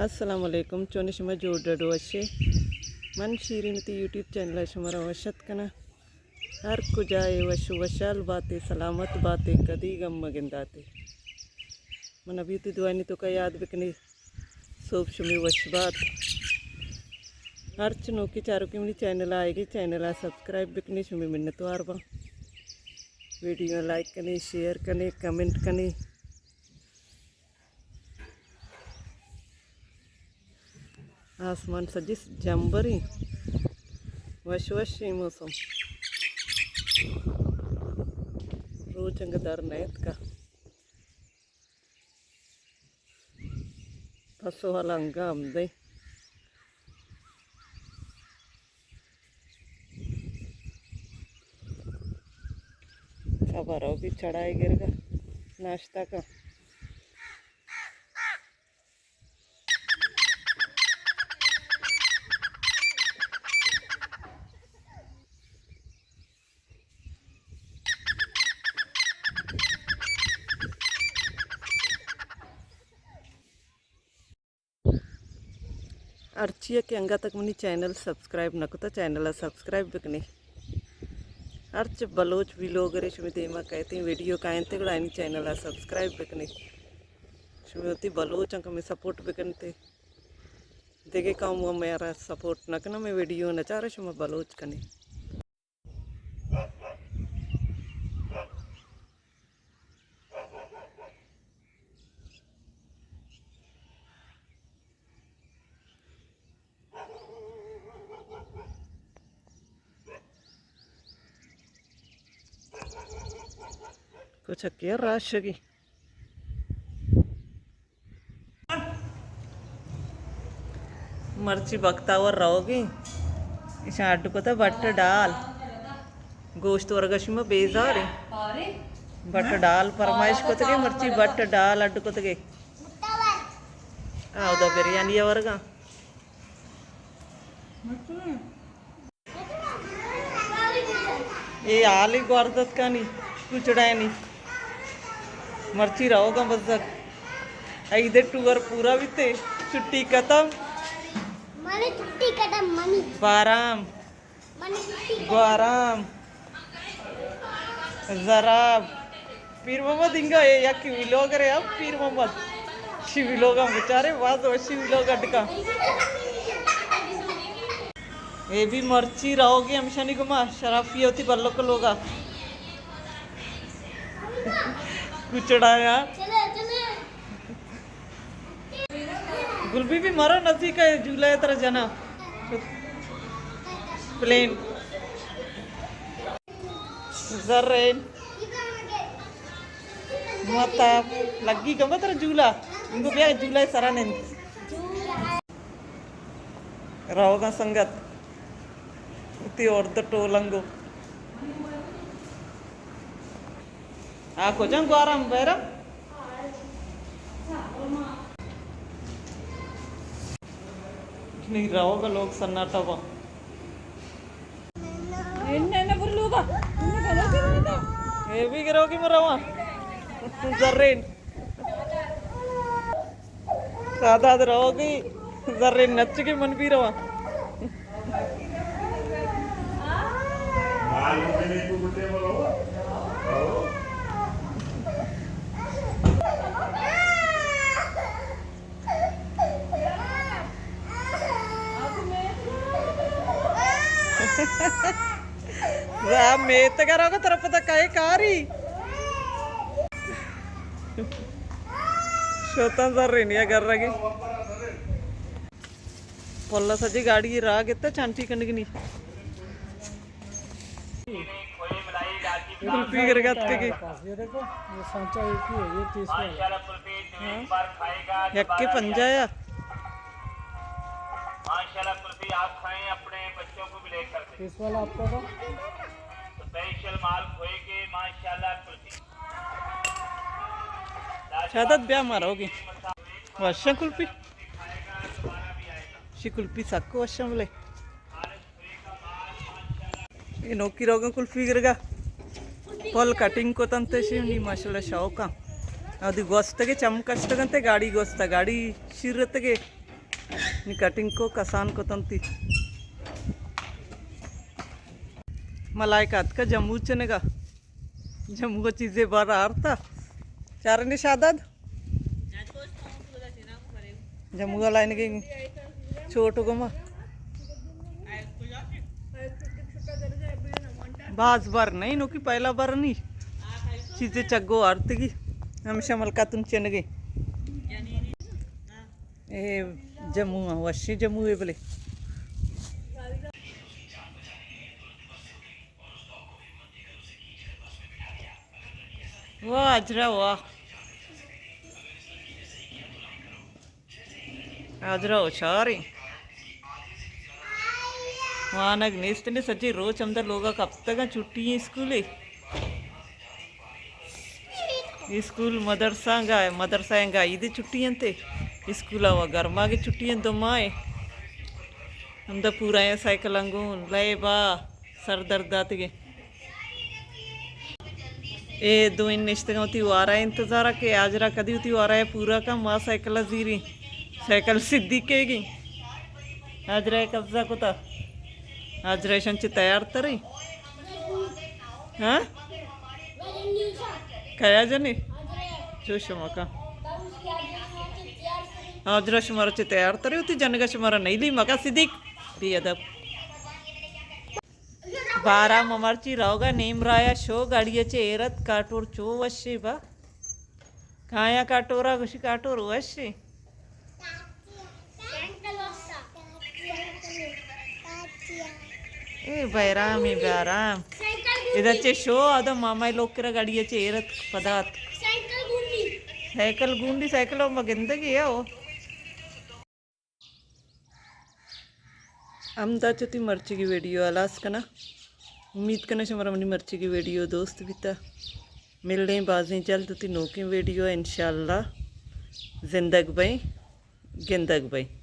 السلام علیکم، چون شما؟ جوڑ ڈڈ وشے؟ من شیرین تی یوٹیوب چینل شما را وشت کنا۔ ہر کجا اے وش و وشال باتے، سلامت باتے، کدی غم مگنداتے۔ من ابھی تی دعانی تو کا یاد بکنے، صوب شمی وش بات۔ ہرچ نوکی چاروکی منی چینل آئے گی، چینل آ سبسکرائب بکنے، شمی منتوار باں۔ ویڈیو لائک کنے، شیئر کنے، کمنٹ کنے۔ آسمان سجی جمبریں، وش وشیں موسم۔ روچ انگہ در نیتکا۔ پسو ہلانگا ہم دیں۔ خبر ہو بھی چڑھائے گرگا ناشتہ کا۔ ہرچی کہ انگا تک منی چینل سبسکرائب نہ کتا، چینل ء سبسکرائب بکنے۔ ہرچ بلوچ ویلوگرے شمی دیما کہتیں ویڈیو کائنتے گڑا آنی چینل ء سبسکرائب بکنے۔ شمی وتی بلوچاں کمی سپورٹ بکنتے۔ دگہ قوم و میرا سپورٹ نہ کنا، میں ویڈیو نہ چارے، شما بلوچ کنے۔ کچھ کیا راشگی۔ مرچی بختاور روگی۔ ایشاں اڈ کتا بٹ ڈال۔ گوشت ورگا شما بیزارے۔ بٹ ڈال فرمائش کتگے، مرچی بٹ ڈال اڈ کتگے۔ آ، اودا بریانی ورگا۔ اے حالی گوارزت کانی کچڑانی۔ مرچی روگا بزگ۔ عید ٹور پورا بیتے۔ چھٹی ختم۔ منی چھٹی ختم، منی۔ بارام۔ منی چھٹی ختم۔ گوارام۔ زراب۔ پیر محمد انگا اے یکی ویلوگر اے، اب پیر محمد۔ شی ویلوگا بچارے، باز وشی ویلوگ اڈکا۔ اے بھی مرچی روگی ہمشانی گما شرافی ہوتی بلوک لوگا۔ کچڑا یا۔ گل بی بی مرو نزدیک ہے، جھولا ہے ترا جنا۔ پلین۔ زرین۔ متا لگی کم ترا جھولا۔ انگو بیا جھولا ہے سرا نند۔ روگا سنگت۔ اتی اردو ٹولنگو۔ آ کجام گوارم بیرم؟ نہیں، روگا لوگ سناٹا با۔ اے بھی گروگی مروا۔ زرین۔ سادہ در ہوگی، زرین نچ کے من بھی رواں۔ میتگ ءَ روگ ءَ ترا پدا کئے کاری؟ شوتاں زرینی ءَ گرگی۔ پلا سجی گاڑی راہ گتا چانٹی کنگنی۔ کلفی گرگت کے۔ یہ دیکھو، یہ سانچا ایک ہی ہے، یہ تیس والا۔ ہاں۔ یک کے پنجاہ یا۔ ماشاءاللہ کلفی آپ کھائیں، اپنے بچوں کو بھی لے کر دیں۔ تیس والا آپ کا تھا؟ اسپیشل مال کھوئے کے ماشاءاللہ کلفی۔ شہادت بیا مارا ہوگی۔ وشاں کلفی۔ شی کلفی سک وشاں بلے۔ اے نوکی روگاں کلفی گرگا۔ پل کٹنگ کتنت شی نی ماشاءاللہ شوقاں۔ ادی گوستگے چم کشتگنتے گاڑی گوستا گاڑی شیرتگے۔ نی کٹنگ کو کسان کتنتی۔ ملائکہ اتکا جمو چنگا۔ جمو چیزے بار آرتا۔ چارنے شاداد؟ جمو لائن گئی۔ چھوٹو گما۔ باز بار نہیں، نوکی پہلا بار نہیں۔ چیزے چگو آرتگی۔ ہمیشہ ملکاتون چنگے۔ اے جموں آں، وشیں جموں اے بلے۔ واہ اجرا واہ۔ اجرا ہوشاریں۔ وانگ نیست نے، سجی روچ ہمدا لوگا کپتگاں، چھٹی ایں اسکولے۔ اسکول مدرسہ گا، مدرسہ گا عید چھٹی انت، اسکول وا گرما گے چھٹی انت دو ماہ۔ ہمدا پورا ایں سائیکل انگون لئے با سر درد داتگے۔ اے دوئیں نشتگاں وتی وارا انتظارا کہ آجرا کدی وتی وارا پورا کن، ما سائیکل زیری، سائیکل صدیق کے گی۔ آجرا قبضہ کتا۔ آجرا شن چہ تیار تری۔ ہاں؟ کیا جنے؟ چو شما کا۔ آجرا شمارا چہ تیار تری، وتی جنگا شمارا نہیں لی مکا صدیق۔ بے ادب۔ بارا ممرچی روگا نیم رایا شو گاڑی چہ ایرت کاٹور چو وشے با۔ کایا کاٹورا گوشی کاٹور وشے۔ اے بہرام، اے بہرام۔ ادا چہ شو، ادا ماما لوگ کرا گاڑی چہ ایرت پدات۔ سائیکل گونڈی، سائیکل او ما گندگی ہے او۔ ہمدا چہ وتی مرچیگی ویڈیو ہلاس کناں۔ امید کناں شمارا منی مرچیگی ویڈیو دوست بیتا۔ ملیں بازیں جلد وتی نوکیں ویڈیو انشاءاللہ۔ زندگ بئیں، گندگ بئیں۔